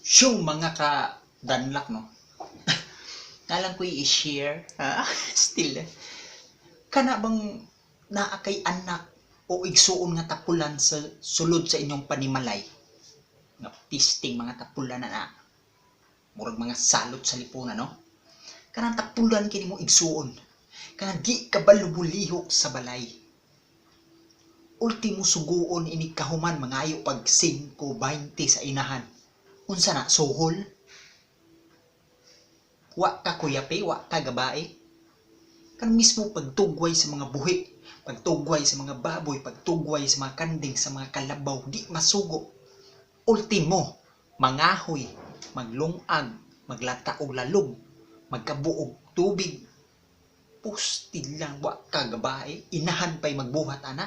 Show mga ka-danlak, no? Nalang ko i-share. Ah, still. Eh. Kana bang naa kay anak o igsuon nga tapulan sa sulod sa inyong panimalay? Nga pisting mga tapulan na na. Murag mga salot sa lipunan, no? Kanang tapulan kini mo igsuon. Kanang di ka balubulihok sa balay. Ultimo suguon ini kahuman mangayo pag 5:20 sa inahan. Unsa na suhol? Wa ka kuyapi, wa ka gabae. Kan mismo pagtugway sa mga buhi, pagtugway sa mga baboy, pagtugway sa mga kanding, sa mga kalabaw, di masugo. Ultimo, mangahoy, maglungag, maglata og lalog, magkabuog tubig. Pustil lang, wa ka gabae, inahan pa'y magbuhat ana.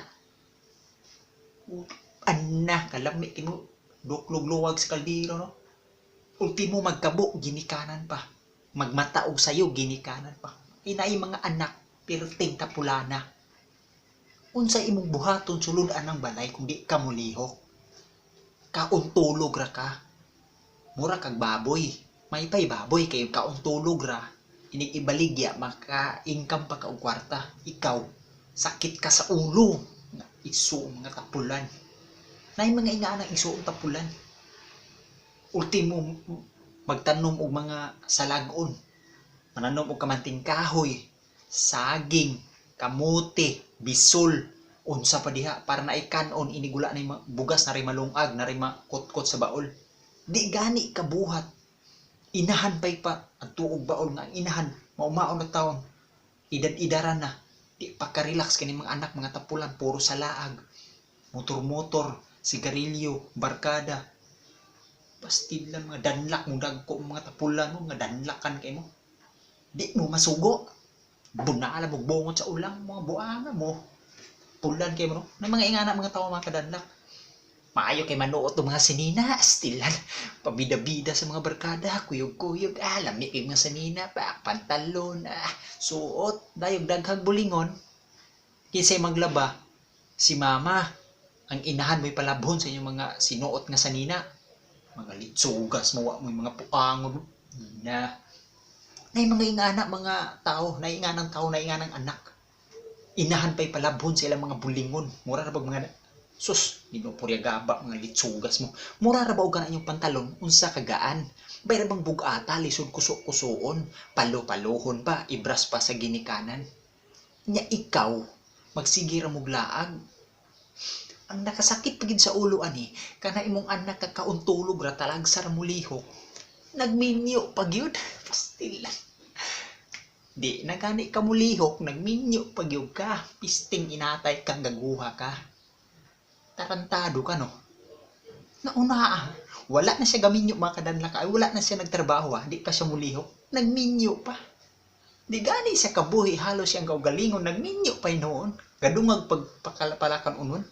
Ana, kalami kimo, duklog luwag sa kaldero, no? Ultimo magkabo, ginikanan pa. Magmata og sayo, ginikanan pa. Inay mga anak, pirting tapulana. Unsa imong buhaton sulod anang balay kung di ka mulihok? Kauntulog ra ka. Mura kag baboy. May pay baboy kay kauntulog ra. Inig ibaligya maka-income pa ka og kwarta. Ikaw, sakit ka sa ulo. Iso mga tapulan. Nay mga inga ang isuong tapulan. Ultimo magtanom og mga salagon. Mananom og kamanting kahoy, saging, kamote, bisol, unsa pa diha para na ikanon inigula na bugas na rin malungag, na rin makutkot sa baol. Di gani kabuhat. Inahan pa'y pa ang tuog baol nga ang inahan, maumaon na taon. Idad-idaran na. Di pa ka-relax kini mga anak, mga tapulan, puro sa laag. Motor-motor, sigarilyo, barkada. Pastil lang mga danlak mo dagko mga tapulan mo, mga danlakan kay mo. Di mo masugo. Bunala mo bungot sa ulang, mga buanga mo. Pulan kay mo, no? Na mga ingana mga tawo mga kadanlak. Maayo kay manuot og mga sinina, stilan. Pabida-bida sa mga barkada, kuyog-kuyog, lami kay mga sinina, pa, pantalon, suot, dayog daghang bulingon. Kinsay maglaba, si mama, ang inahan mo'y palabhon sa inyong mga sinuot nga sanina. Mga litsugas mo, wa mo'y mga puangon. Na, nay mga ingana mga tao, nay inganang tao, nay inganang anak. Inahan pa'y palabhon sa ilang mga bulingon. Mura ra bag mga sus, ginupurya gaba mga litsugas mo. Mura ra ba og kana inyong pantalon unsa kagaan? Bayra bang bug-ata lisod kusok-kusoon, palo-palohon pa, ibras pa sa ginikanan. Nya ikaw magsige ra mog laag. Ang nakasakit pagid sa ulo ani, kana imong anak kakauntulog ra talagsa ra molihok. Nagminyo pa gyud, pastilan. Di na gani ka molihok, nagminyo pa gyud ka. Pisting inatay kang gaguha ka. Tarantado ka, no? Nauna ah. Wala na siya gaminyo mga kadanlak. Ay, wala na siya nagtrabaho ah. Di pa siya mulihok. Nagminyo pa. Di gani siya kabuhi. Halos siyang kaugalingon. Nagminyo pa noon. Gadungag pagpakalakan unon.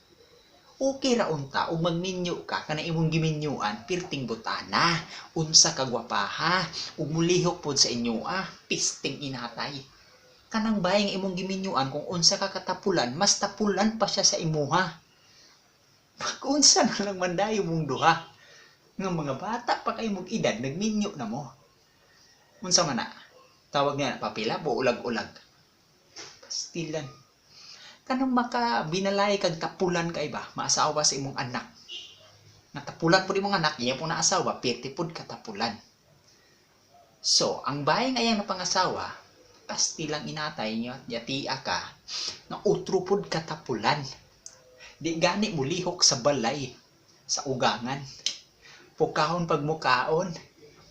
Okay ra unta ug magminyo ka kana imong giminyuan pirting butana unsa ka gwapaha ug mulihok pod sa inyo ah pisting inatay kanang bayeng imong giminyuan kung unsa ka katapulan mas tapulan pa siya sa imuha. Pag-unsa na lang man dayo mong duha nga mga bata pa kay mong edad nagminyo na mo. Unsa man na tawag niya papila o ulag-ulag pastilan. Kanang maka binalay kag tapulan kay ba maasawa sa imong anak. Natapulan pud imong anak, iya po na asawa, piti pud katapulan. So, ang bahay nga iyang napangasawa, pastilang inatay niyo, yatia ka, nga utro pud katapulan. Di gani mulihok sa balay, sa ugangan. Pukahon pag mukaon,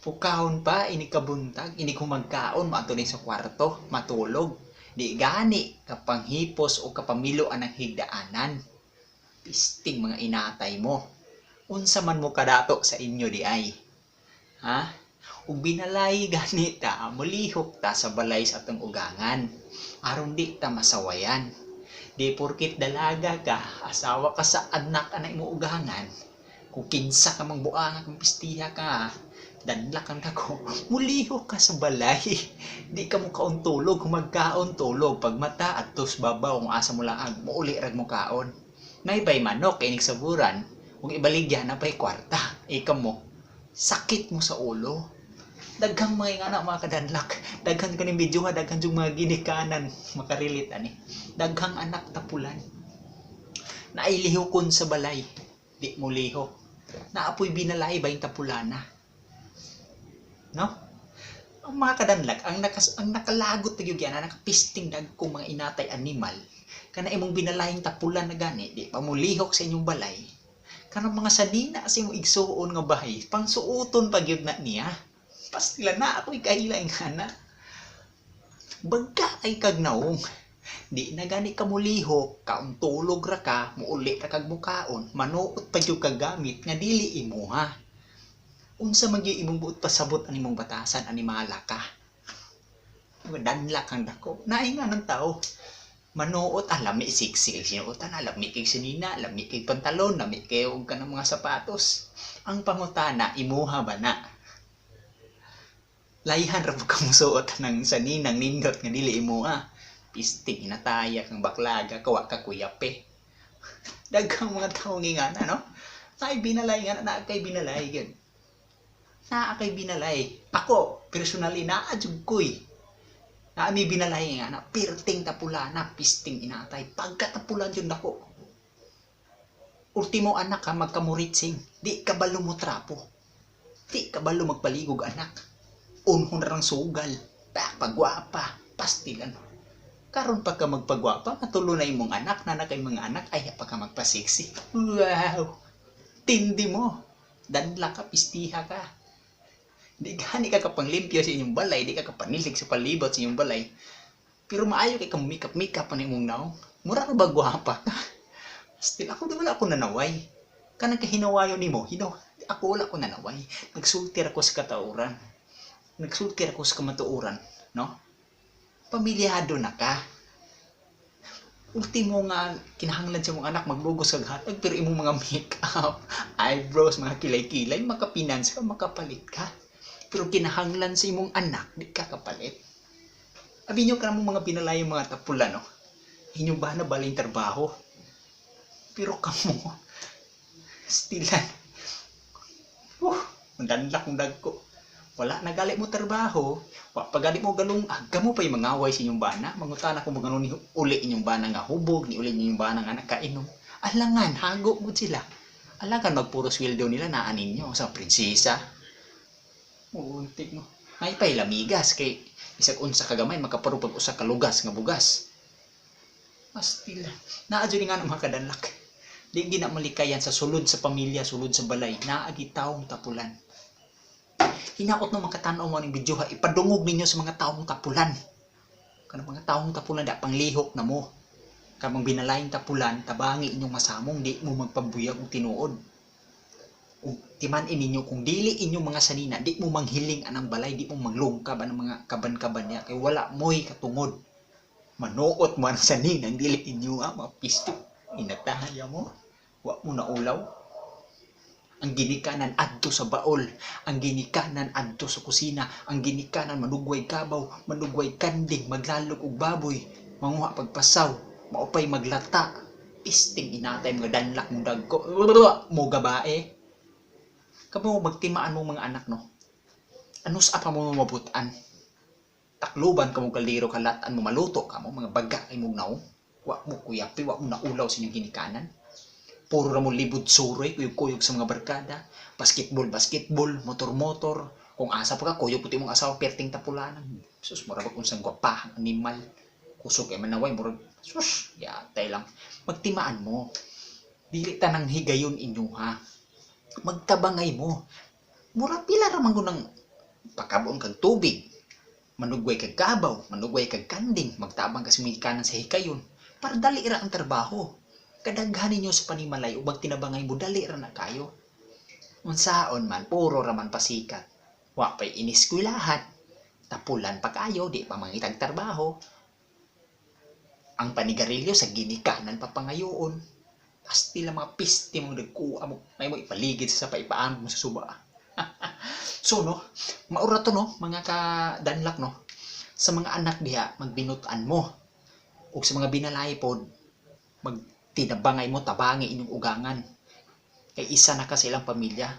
pukahon pa, inig kabuntag, inig humagkaon, maadto ni sa kwarto, matulog. Di gani kapanghipos o kapamilo anang higdaanan. Pisting mga inatay mo. Unsa man mo kadato sa inyo di ay. Ha? Ug binalay gani ta, mulihok ta sa balay sa atong ugangan. Aron di ta masawayan. Di porkit dalaga ka, asawa ka sa anak anay mo ugangan. Kung kinsa ka mang buanga, kung pistiha ka, danlakan ka ko, mulihok ka sa balay. Di ka mo kaon tulog, humagkaon tulog. Pag mata at tos babaw, kung asa mo laag, muuli rag mo kaon. Naibay manok, inig saburan, kung ibaligya na pa'y kwarta. Ika mo, Sakit mo sa ulo. Daghang mga ingana, mga kadanlak. Daghan kaning video ha, daghan jung mga ginikanan makarelate ani. Daghang anak tapulan. Naay lihokon sa balay, di mo lihok. Naapoy binalay ba yung tapulana? No? Ang mga kadanlak, ang nakalagot na gyud yan, nakapisting dagkong mga inatay animal, kana imong binalayng tapulan na gani, di pa mo lihok sa inyong balay. Kanang mga sanina sa imong igsuon nga bahay, pangsuoton pa gyud na niya. Pastila na ako'y kahila nga na. Bagka ay kag naong. Di na gani ka mulihok, kaon tulog ra ka, muuli ra kag mukaon, manuot pa gyud kag gamit nga dili imuha. Unsa man gyud imong buot pasabot ani imong batasan, animala ka. Danlak ang dako. Naay nga ng tao. Manuot, ah, lami sexy kay sinuotan, ah, lami kay sinina, lami kay pantalon, lami kay og kanang mga sapatos. Ang pangutana, imuha ba na? Layhan ra po ka musuot ng saninang nindot nga dili imuha. Pisting inataya kang baklaga, kawa ka kuyape. Daghang mga tawo ngingana, no? Naay binalay nga, naa kay binalay gyud. Naa kay binalay. Ako, personally, naa jud koy. Naa mi binalay nga na, pirting tapula na, pisting inatay. Pagkatapulan jud nako. Ultimo anak ha, magkamuritsing. Di ka balo mo trapo. Di ka balo magpaligog anak. Unhon ra ng sugal. Pagwapa. Pastilan. Karon pa ka magpagwapa, matulo na imong anak, na kay mga anak, ay pa ka magpasexy. Wow! Tindi mo. Danla ka, pistiha ka. Di gani ka kapanglimpyo sa inyong balay, di ka kapanilig sa palibot sa inyong balay. Pero maayo kay ka makeup makeup pa na imong naong. Mura ra ba gwapa ka? Still, ako di wala ako nanaway. Kanang kahinawayon nimo, hinaw, ako wala ko nanaway. Nagsulti ra ko sa katauran. Nagsulti ra ko sa kamatuoran, no? Pamilyado na ka. Ultimo nga kinahanglan sa imong anak maglugos kag hatag, pero imong mga makeup, eyebrows, mga kilay-kilay, makapinans ka, makapalit ka. Pero kinahanglan sa imong anak, di ka kapalit. Abi nyo ka namang mga binalayong mga tapula, no? Inyo ba na baling trabaho? Pero kamo, stilan. Mandanlak kong dagko. Wala na gali mo trabaho, wa pa gali mo galung, kamo pa'y mangaway sa inyong bana. Mangutana kung magano ni uli inyong bana nga hubog, ni uli inyong bana nga nakainom. Alangan, hago mo sila. Alangan, magpuro sweldo nila naa ninyo sa prinsesa. Untik mo. May pa'y lamigas kay isag unsa ka gamay makaparo pag usa ka lugas nga bugas. Pastila. Naa jud nga mga kadanlak. Di gina malikayan sa sulod sa pamilya, sulod sa balay, naa taong tapulan. Hinaot no makatan-aw mo ning video ha, ipadungog ninyo sa mga taong tapulan. Kanang mga taong tapulan da panglihok na mo. Kamang binalayng tapulan, tabangi inyong masamong, di mo magpabuyag og tinuod. Ug timan-i ninyo kung dili inyong mga sanina, di mo manghiling anang balay, di mo manglungkab anang mga kaban-kaban niya kay wala moy katungod. Manuot mo ang sanina, dili inyo ha, mga pisto. Inataya mo, wa mo naulaw. Ang ginikanan adto sa baol, ang ginikanan adto sa kusina, ang ginikanan manugway kabaw, manugway kanding, maglalog og baboy, manguha pagpasaw, maupay maglata. Pisting inatay mga danlak mong dagko, mo gabae. Kamo magtimaan mo mga anak, no? Anus apa mo mabutan? Takluban ka mo kaldero kalatan mo maluto ka mo mga baga kay mong naong. Wa mo kuyapi, wa mo naulaw sa inyong ginikanan. Puro ra mo libod suroy, kuyog-kuyog sa mga barkada. Basketball, basketball, motor-motor. Kung asa pa ka, kuyog puti mong asawa, perting tapulanan. Sus, mura ba kung sang gwapahang animal. Kusog kay manaway, mura, sus, yatay lang. Magtimaan mo. Dili tanang higayon inyo ha. Magtabangay mo. Mura pila ra man ng pakabuon kag tubig. Manugway kag kabaw, manugway kag kanding, magtabang ka sa kanan sa hikayon. Para dali ra ang trabaho. Kadaghan ninyo sa panimalay ug magtinabangay mo dali ra na kayo. Unsaon man, puro ra man pasikat. Wa pa'y iniskwelahan. Tapulan pa kayo, di pa mangitag trabaho. Ang panigarilyo sa ginikanan pa pangayoon. Pastila mga piste mong nagkuha mo, may mo ipaligid sa paipaan mo sa suba. So no, maura to no, mga kadanlak no. Sa mga anak diha, magbinutan mo. Ug sa mga binalay pod, magtinabangay mo, tabangi inyong ugangan. Kay isa na ka sa ilang pamilya.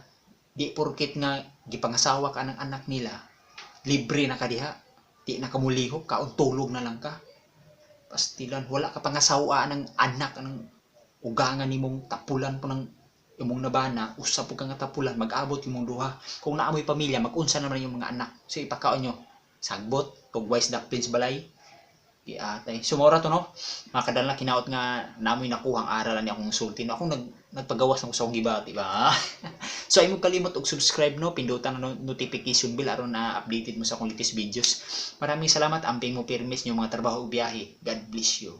Di porkit nga gipangasawa ka ng anak nila, libre na ka diha. Di na ka mulihok, kaon tulog na lang ka. Pastilan, wala ka pangasawa ng anak ng ugangan nimong tapulan po ng imong nabana, usa po ka nga tapulan, mag-abot imong duha. Kung naa moy pamilya, mag-unsa naman yung mga anak. So ipakaon nyo, sagbot, tugway sa dakpin sa balay. Giatay. Sumora to, no? Mga kadala, kinaot nga namoy nakuhang aral ani akong sulti. No? Akong nagpagawas ng sa akong gibati ba? So ay mo kalimot og subscribe, no, pindutan ang notification bell aron na updated mo sa akong latest videos. Maraming salamat, amping mo pirmis yung mga trabaho ug biyahe. God bless you.